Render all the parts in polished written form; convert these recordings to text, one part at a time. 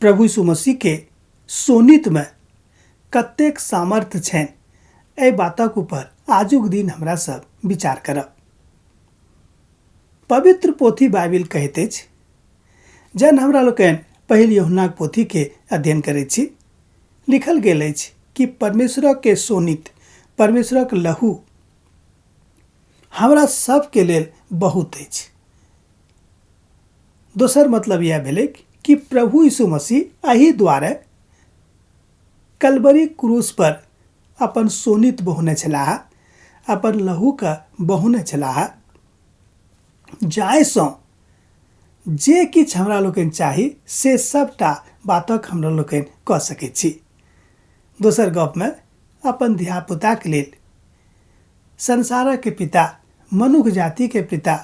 प्रभु यीशु मसीहके शोणितमे कतेक सामर्थ्य छनि एहि बातक ऊपर आजुक दिन हमरा सब विचार करब। पवित्र पोथी बाइबिल कहैत अछि, जहन हमरा लोकनि पहिल यूहन्नाक पोथीके अध्ययन करैत छी, लिखल गेल अछि कि परमेश्वरक शोणित, परमेश्वरक लहू हमरा सबके लेल बहुत अछि। दोसर मतलब यह भेलै कि प्रभु यीशु मसीह एहि दुआरे कलवरी क्रूस पर अपन शोणित बहौने छलाह, अपन लहूके बहौने छलाह, जाहिसँ जे किछु हमरा लोकनि चाही से सबटा बातक हमरा लोकनि कऽ सकै छी। दोसर गपमे अपन धियापुताके लेल संसारक पिता, मनुख जातिके पिता,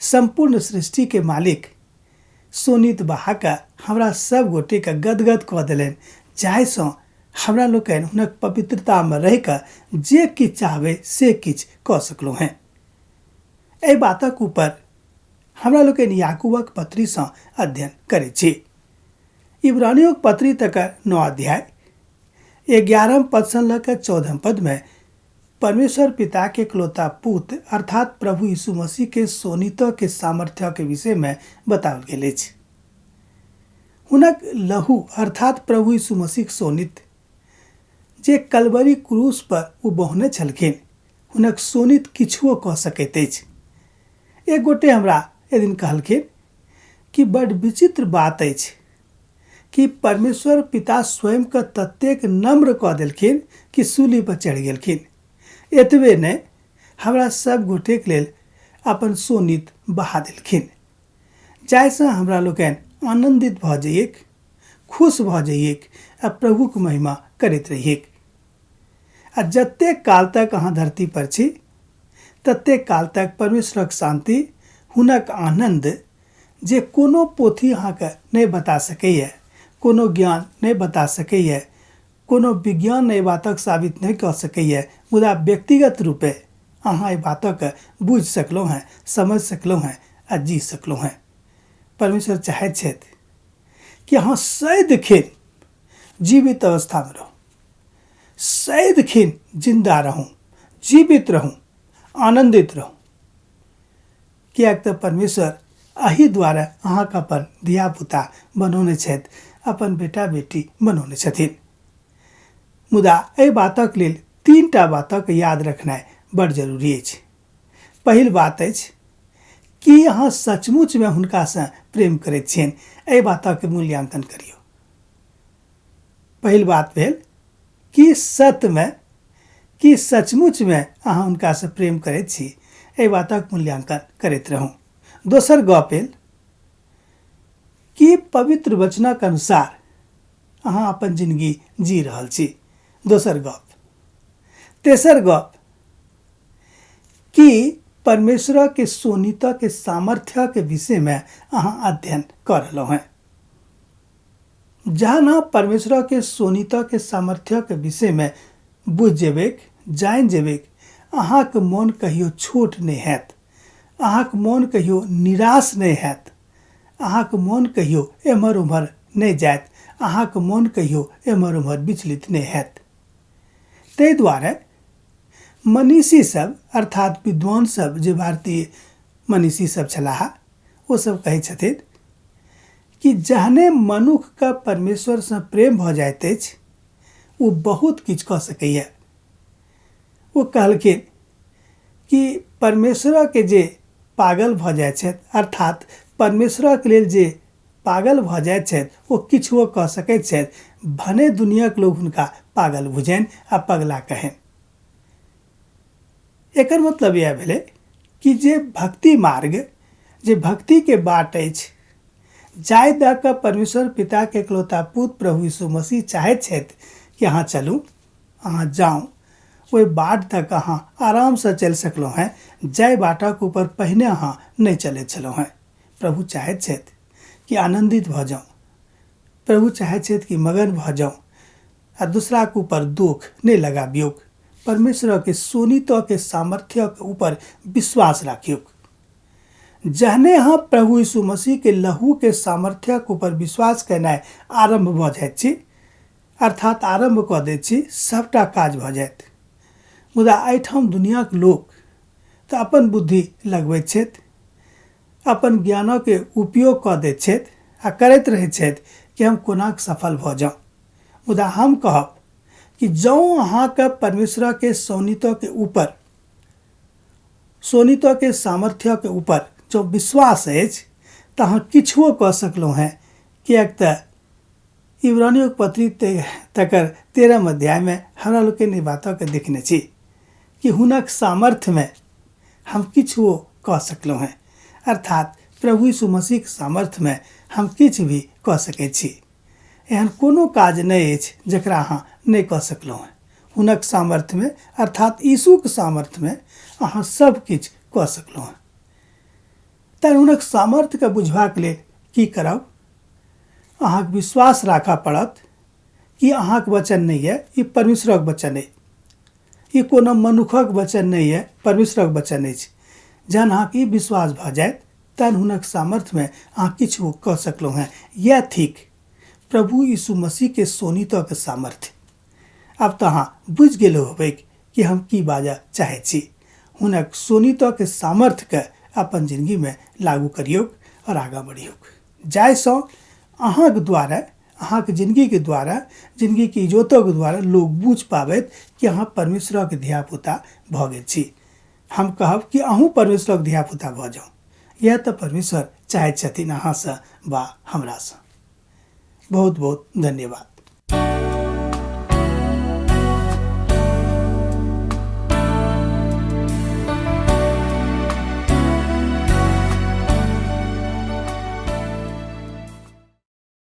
सम्पूर्ण सृष्टिके मालिक शोणित बहाकऽ हमरा सब गोटेके गदगद कऽ देलनि, जाहिसँ हमरा लोकनि हुनक पवित्रतामे रहिकऽ जे किछु चाहबै से किछु कऽ सकलहुँ हेँ। एहि बातक ऊपर हमरा लोकनि याकूबक पत्रीसँ अध्ययन करै छी। इब्रानियोक पत्री तक 9 अध्याय 11 पदसँ लऽ कऽ 14 पदमे परमेश्वर पिता के इकलौता पुत्र अर्थात प्रभु यीशु मसीह के शोणित के सामर्थ्य के विषय में बताओल गेल अछि। हुनक लहू अर्थात प्रभु यीशु मसीह के शोणित जे कलवरी क्रूस पर ओ बहने छलखिन, हुनक शोणित किछुओ कऽ सकैत अछि। एक गोटे हमरा एक दिन कहलखिन कि बड विचित्र बात अछि कि परमेश्वर पिता स्वयं के ततेक नम्र कऽ देलखिन कि सूली पर चढ़ि गेलखिन। एतबे नहि, हमरा सब गोटेक लेल अपन शोणित बहा देलखिन, जाहिसँ हमरा लोकनि आनन्दित भऽ जइएक, खुश भऽ जइएक आ प्रभुक महिमा करैत रहिएक। आ जतेक काल तक अहाँ धरती पर छी ततेक काल तक परमेश्वरक शांति, हुनक आनन्द जे कोनो पोथी अहाँके नहि बता सकैए, कोनो ज्ञान नहि बता सकैए, कोनो विज्ञान एहि बातक साबित नहि कऽ सकैए, मुदा व्यक्तिगत रूपे अहाँ एहि बातक बुझि सकलहुँ हेँ, समझि सकलहुँ हेँ आ जी सकलहुँ हेँ। परमेश्वर चाहैत छथि कि अहाँ सदिखन जीवित अवस्थामे रहू, सदिखन जिन्दा रहू, जीवित रहू, आनन्दित रहू, किएक तऽ परमेश्वर एहि दुआरे अहाँके अपन धियापुता बनौने छथि, अपन बेटा बेटी बनौने छथिन। मुदा एहि बातक लेल 3 बातक याद रखनाइ बड़ जरूरी अछि। पहिल बात अछि कि अहाँ सचमुचमे हुनकासँ प्रेम करैत छियनि, एहि बातक मूल्यांकन करियौ। पहिल बात भेल कि सत्यमे, कि सचमुचमे अहाँ हुनकासँ प्रेम करैत छी, एहि बातक मूल्यांकन करैत रहू। दोसर गप भेल कि पवित्र वचनक अनुसार अहाँ अपन जिंदगी जी रहल छी, दोसर गप। तेसर गप कि परमेश्वर के शोणित के सामर्थ्य के विषय में अहाँ अध्ययन कर रहलहुँ हेँ। जहन अहाँ परमेश्वर के शोणित के सामर्थ्य के विषय में बुझि जेबैक, जानि जेबैक, अहाँके मोन कहियो छोट नहि हैत, अहाँके मोन कहियो निराश नहि हैत, अहाँके मोन कहियो एम्हर ओम्हर नहि जायत, अहाँके मोन कहियो एम्हर ओम्हर विचलित नहि हैत। ताहि दुआरे मनीषी सब अर्थात विद्वान सब जे भारतीय मनीषी सब छलाह ओ सब कहै छथिन कि जहने मनुखके परमेश्वरसँ प्रेम भऽ जाइत अछि ओ बहुत किछु कऽ सकैए। ओ कहलखिन कि परमेश्वरके जे पागल भऽ जाइ छथि अर्थात परमेश्वरके लेल जे पागल भऽ जाइत छथि ओ किछुओ कऽ सकैत छथि, भने दुनियाक लोक हुनका पागल बुझनि आ पगला कहनि। एकर मतलब इएह भेलै कि जे भक्ति मार्ग, जे भक्तिके बाट अछि, जाहि दऽ कऽ परमेश्वर पिताके इकलौता पुत्र प्रभु यीशु मसीह चाहैत छथि कि अहाँ चलू, अहाँ जाउ, ओहि बाट तक अहाँ आरामसँ चलि सकलहुँ हेँ जाहि बाटक ऊपर पहिने अहाँ नहि चलैत छलहुँ हेँ। प्रभु चाहैत छथि कि आनन्दित भऽ जाउ, प्रभु चाहैत छथि कि मगन भऽ जाउ आ दूसराके ऊपर दोख नहि लगाबियौक। परमेश्वरके शोणितके सामर्थ्यके ऊपर विश्वास राखियौक। जहने अहाँ प्रभु यीशु मसीहके लहूके सामर्थ्यक ऊपर विश्वास केनाइ आरम्भ भऽ जाइत छी, अर्थात आरम्भ कऽ दैत छी, सभटा काज भऽ जायत। मुदा एहिठाम दुनिआँक लोक तऽ अपन बुद्धि लगबैत छथि, अपन ज्ञानके उपयोग कऽ दैत छथि आ करैत रहैत छथि कि हम कोना सफल भऽ जाउ। मुदा हम कहब कि जँ अहाँके परमेश्वरके शोणितके ऊपर, शोणितके सामर्थ्यके ऊपर जँ विश्वास अछि तऽ अहाँ किछुओ कऽ सकलहुँ हेँ। किएक तऽ इब्रानियों पत्री तकर 13 अध्यायमे हमरा लोकनि एहि बातके देखने छी कि हुनक सामर्थ्यमे हम किछुओ कऽ सकलहुँ हेँ, अर्थात प्रभु यीशु मसीहके सामर्थ्यमे हम किछु भी कऽ सकै छी। एहन कोनो काज नहि अछि जकरा अहाँ नहि कऽ सकलहुँ हेँ। हुनक सामर्थ्यमे, अर्थात यीशुके सामर्थ्यमे अहाँ सब किछु कऽ सकलहुँ हेँ। तैँ हुनक सामर्थ्यके बुझबाक लेल की करब? अहाँके विश्वास राखऽ पड़त कि अहाँके वचन नहि यऽ, ई परमेश्वरक वचन अइ। ई कोनो मनुखक वचन नहि यऽ, परमेश्वरक वचन अछि। जहन अहाँके ई विश्वास भऽ जायत तहन हुनक सामर्थ्यमे अहाँ किछु कऽ सकलहुँ हेँ। इएह थिक प्रभु यीशु मसीहके शोणितक सामर्थ्य। आब तऽ अहाँ बुझि गेल होबै कि हम की बाजऽ चाहै छी। हुनक शोणितक सामर्थ्यके अपन जिनगीमे लागू करियौक आओर आगाँ बढ़ियौक, जाहिसँ अहाँके द्वारा, अहाँके जिनगीके द्वारा, जिनगीके इजोतक द्वारा लोक बुझि पाबैत कि अहाँ परमेश्वरक धियापुता भऽ गेल छी। हम कहब कि अहूँ परमेश्वरक धियापुता भऽ जाउ। इएह तऽ परमेश्वर चाहैत छथिन अहाँसँ वा हमरासँ। बहुत बहुत धन्यवाद।